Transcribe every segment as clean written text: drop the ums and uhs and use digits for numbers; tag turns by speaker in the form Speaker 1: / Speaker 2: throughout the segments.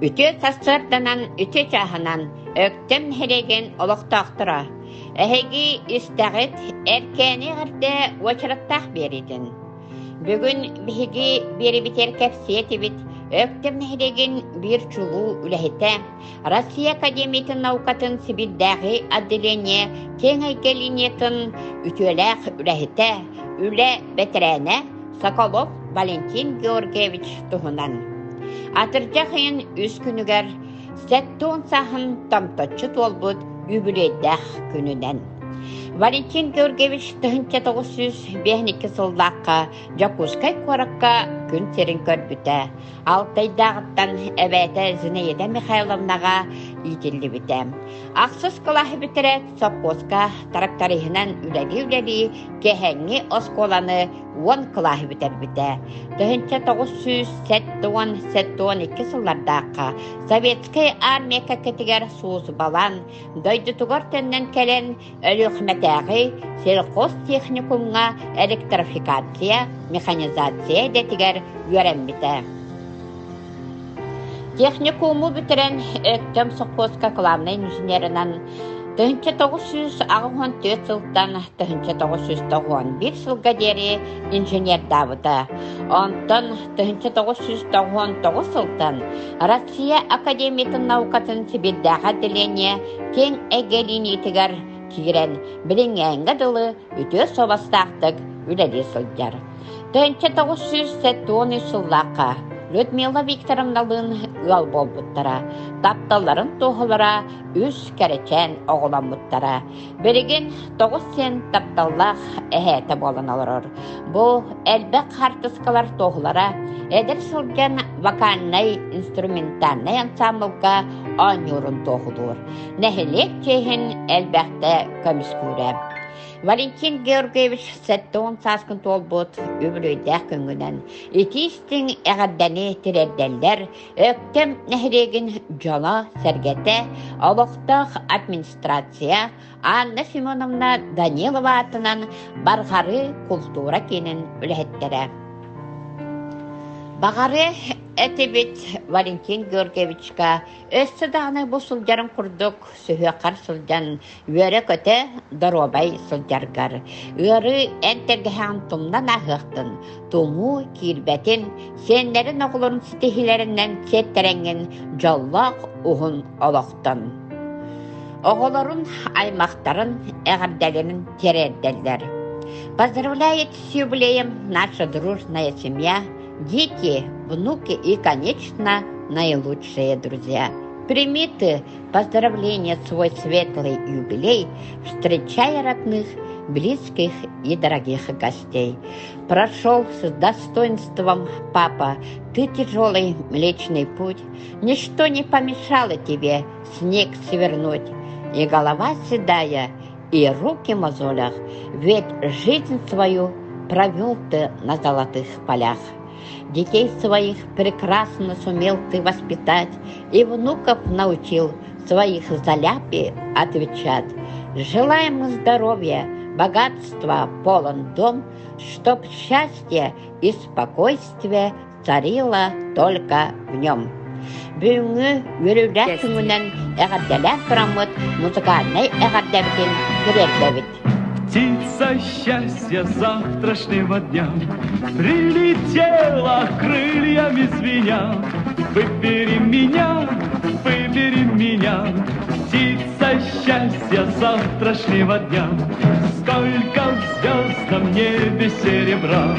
Speaker 1: Үтүө сарсыарданан, үтүө чааһынан Өктөм нэһилиэгин олохтоохторо! Эһиги истэҕит Эркээни эҕэрдэ уочараттаах биэриитин. Бүгүн биһиги биэрибитигэр кэпсиэ этибит Өктөм нэһилиэгин биир чулуу үлэһитэ, Россия Академиятын наукатын Сибирдээҕи отделение киэҥ эйгэ линиятын үтүөлээх үлэһитэ, үлэ бэтэрээнэ Соколов Валентин Георгиевич туһунан. Атырдьах ыйын үс күнүгэр 70 сааһын томточчу туолбут үбүлүөйдээх күнүнэн. Валентин Георгиевич 1952 сыллаахха Дьокуускай куоракка күн сирин көрбүтэ. Алтайдааҕыттан эбээтэ Зинаида Михайловнаҕа иитиллибитэ. Ахсыс кылааһы бүтэрээт сопхуоска тракториһынан үлэлии-үлэлии киэһэҥҥи оскуоланы 10 кылааһы бүтэрбитэ. 1970-72 сыллардаахха Советскай армия кэккэтигэр сулууспалаан, дойдутугар төннөн кэлэн Өлүөхүмэтээҕи сельхозтехникумҥа электрификация, механизация идэтигэр үөрэммитэ. Техникуму бүтэрэн Өктөм сопхуоска кылаабынай инженеринэн 1984 сылтан 1991 сылга диэри инженердаабыта. Онтон 1999 сылтан Россия Академиятын наукатын Сибирдээҕи отделение киэҥ эйгэ линиятыгар киирэн, билиҥҥээҥҥэ дылы үтүө суобастаахтык үлэлии сылдьар. 1973 сыллаахха Людмила Викторовналыын ыал буолбуттара, тапталларын туоһулара үс кэрэчээн оҕоломмуттара. Билигин тоҕус сиэн тапталлаах эһээтэ буолан олорор. Бу элбэх хаартыскалар туоһулара эдэр сылдьан вокальнай инструментальнай ансаамбылга оонньуурун туоһулуур. Нэһилиэк чиэһин элбэхтэ көмүскүүрэ. Валентин Георгиевич 70 сааскын туолбут үбүлүөйдээх күҥҥүнэн итии-истиҥ эҕэрдэни тириэрдэллэр Өктөм нэһилиэгин дьоно-сэргэтэ, олохтоох администрация Анна Семеновна Данилова аатынан Барҕарыы култуура киинин үлэһиттэрэ. Баҕарыа этибит Валентин Георгиевичка өссө даҕаны бу сылдьарын курдук сүһүөххэр сылдьан үөрэ-көтө доруобай сылдьаргар, ыарыы эн тэлгэһэҕин тумнан ааһыахтын, тумуу киирбэтин, сиэннэрин оҕолорун ситиһиилэринэн сиэттэрэҥҥин дьоллоох уһун олохтон. Оҕолорун, аймахтарын эҕэрдэлэрин тириэрдэллэр. Поздравляет с юбилеем наша дружная семья, дети, внуки и, конечно, наилучшие друзья. Прими ты поздравление свой светлый юбилей, встречая родных, близких и дорогих гостей. Прошел с достоинством, папа, ты тяжелый млечный путь, ничто не помешало тебе снег свернуть, и голова седая, и руки в мозолях, ведь жизнь свою провел ты на золотых полях. Детей своих прекрасно сумел ты воспитать и внуков научил своих за ляпи отвечать. Желаем здоровья, богатства, полон дом, чтоб счастье и спокойствие царило только в нем. Бүгүҥҥү үөрүүлээх күҥүнэн эҕэрдэлээн тураммыт музыкальнай эҕэрдэбитин тириэрдэбит.
Speaker 2: Птица счастья завтрашнего дня Прилетела крыльями звеня. Выбери меня, выбери меня, Птица счастья завтрашнего дня. Сколько в звездном небе серебра,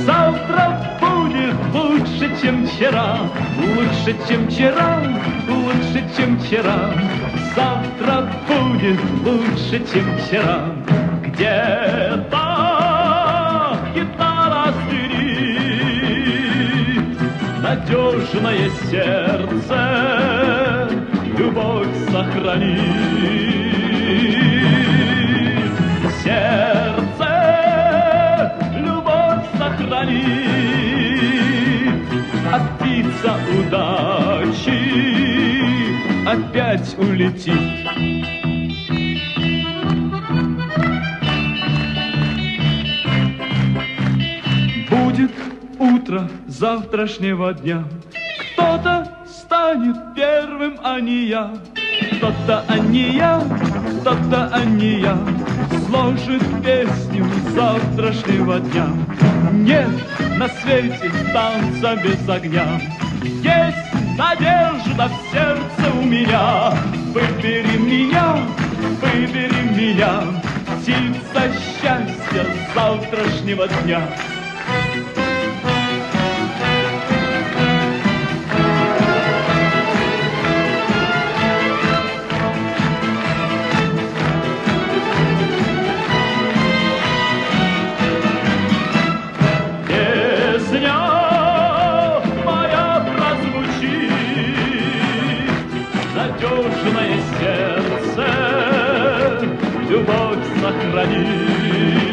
Speaker 2: Завтра будет лучше, чем вчера, Лучше, чем вчера, лучше, чем вчера. Завтра будет лучше, чем вчера. Где-то гитара стырит Надежное сердце любовь сохранит. Сердце любовь сохранит, А птица удачи опять улетит. Будет утро завтрашнего дня. Кто-то станет. станет первым, а не я. Кто-то, а не я, кто-то, а не я, Сложит песню завтрашнего дня. Нет на свете танца без огня. Есть надежда в сердце у меня. Выбери меня, выбери меня, Птица счастья завтрашнего дня. Песня моя прозвучит, надежное сердце любовь сохранит.